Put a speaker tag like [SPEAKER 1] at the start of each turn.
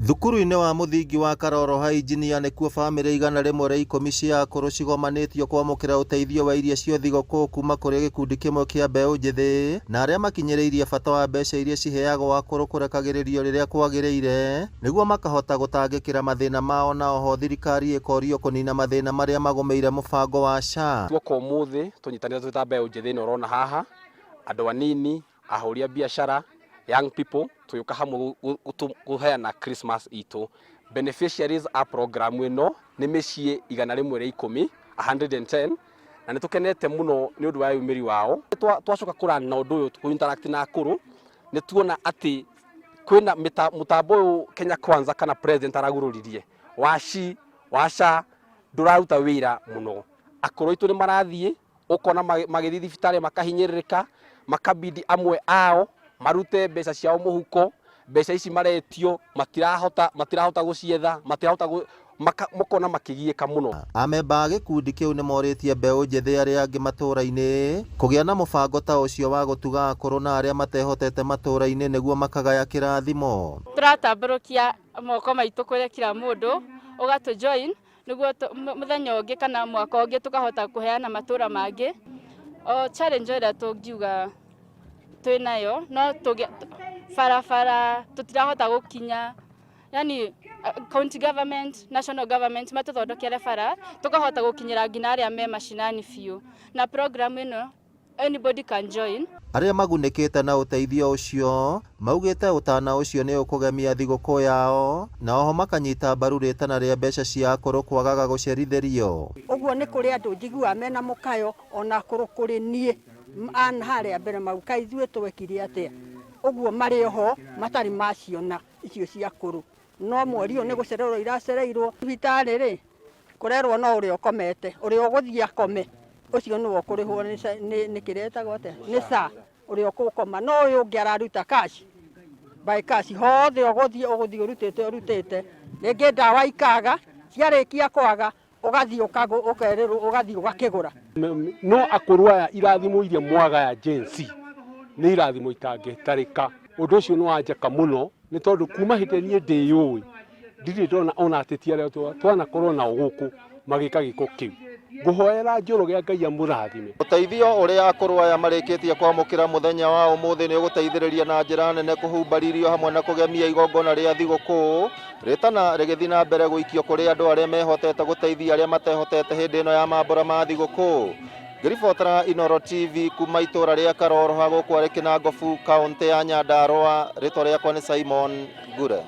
[SPEAKER 1] Thukuru-inĩ wa mũthingi wa Karoro ha Injinia nĩkuo bamĩrĩ 110 cia akũrũ cigomanĩtio kwamũkĩra ũteithio wa irio cia thigũkũ kuma kũrĩ gĩkundi kĩmwe kĩa mbeũ njĩthĩ na arĩa makinyĩrĩirie bata wa mbeca iria ciheagwo akũrũ kũrekagĩrĩrio rĩrĩa kwagĩrĩire nĩguo makahota gũtangĩkĩra mathĩna mao na oho thirikari ĩkorio kũnina mathĩna marĩa magũmĩire mũbango wa SHA.
[SPEAKER 2] Tuoka ũmũthĩ tũnyitanĩte twĩ ta mbeũ njĩthĩ ĩno ũrona haha, andũ anini, ahũri a biacara, young people, tũgĩũka hamwe kũheana Christmas itũ. Beneficiaries a program ĩno nĩ mĩciĩ 110, 110, na nĩ tũkenete mũno nĩ ũndũ wa umĩri wao. Twacoka kũrana na ũndũ ũyũ kũ interact na akũrũ, nĩ tuona atĩ kwĩna mũtambo ũyũ Kenya Kwanza kana president aragurũririe wa SHI wa SHA ndũraruta wĩra mũno. Akũrũ aitũ nĩ marathiĩ ũkona magĩthiĩ thibitarĩ makahinyĩrĩrĩka, makabidi amwe ao marute mbeca ciao mũhuko, mbeca ici maretio matirahota gũcietha, matirahota makona makĩgiĩka mũno.
[SPEAKER 1] Amemba a gĩkundi kĩu nĩ morĩtie mbeũ njĩthĩ arĩa angĩ matũũra-inĩ kũgĩa na mũbango ta ũcio wa gũtuga akũrũ na arĩa matehotete matũũra-inĩ nĩguo makagaya kĩrathimo.
[SPEAKER 3] Tũratambũrũkia moko maitũ kũrĩ kila mũndũ ũgatũ join nĩguo mũthenya ũngĩ kana mwaka ũngĩ tũkahota kũheana matũũra mangĩ. O challenge ĩrĩa tũngiuga twĩnayo no tũge barabara tũtirahota gũkinya, yani county government, national government matũthondekere bara tũkahota gũkinyĩra nginya arĩa me macinani biũ. Na program ĩno anybody can join.
[SPEAKER 1] Arĩa magunĩkĩte na ũteithio ũcio maugĩte ũtana ũcio nĩ ũkũgemia thigũkũ yao na oho makanyita mbaru rĩtana rĩa mbeca cia akũrũ kwagaga gũcerithĩrio.
[SPEAKER 4] Ũguo nĩ kũrĩ andũ njiguaga mena mũkayo ona akũrũ kũrĩ niĩ an harĩa mbere mau kaĩ ithuĩ twekire atĩa, ũguo marĩ oho matarĩ maciona icio cia akũrũ, no mweri ũyũ nĩ gũcererwo iracereirwo. Thibitarĩ rĩ kũrerwo no ũrĩa ũkomete, ũrĩa ũgũthiĩ akome ũcio nĩwe ũkũrĩhwo nĩ kĩrĩa ĩtagwo atĩa, nĩ SHA, ũrĩa ũkũkoma, no ũyũ ũngĩ araruta cash by cash, hothe ũgũthiĩ ũgũthiĩ ũrutĩte ũrutĩte, rĩngĩ ndawa ikaga, ciarĩkia kwaga ũgathiĩ ũkerĩrwo ũgathiĩ ũgakĩgũra.
[SPEAKER 5] No akũrũ aya irathimo iria mwagaya Gen Z nĩ irathimo itangĩtarĩka. Ũndũ ũcio nĩ wanjaka mũno nĩ tondũ kuma hĩndĩ niĩ ndĩyũĩ ndirĩ ndona ona ateti arĩa twanakorwo nao gũkũ magĩka gĩko kĩu. Ngũhoera Njoroge Ngai amũrathime.
[SPEAKER 1] Ũteithio ũrĩa akũrũ aya marĩkĩtie kwamũkĩra mũthenya wa ũmũthĩ nĩ ũgũteithĩrĩria na njĩra nene kũhumba irio hamwe na kũgemia igongona rĩa thigũkũ rĩtana rĩgĩthiĩ na mbere gũikio kũrĩ andũ arĩa mehotete gũteithia arĩa matehotete hĩndĩ ĩno ya mambũra ma thigũkũ. Ngĩribotera Inooro TV kuma itũũra rĩa Karoro ha gũkũ arĩ Kĩnangobu, kaũntĩ ya Nyandarũa, rĩtwa rĩakwa nĩ Simon Ngure.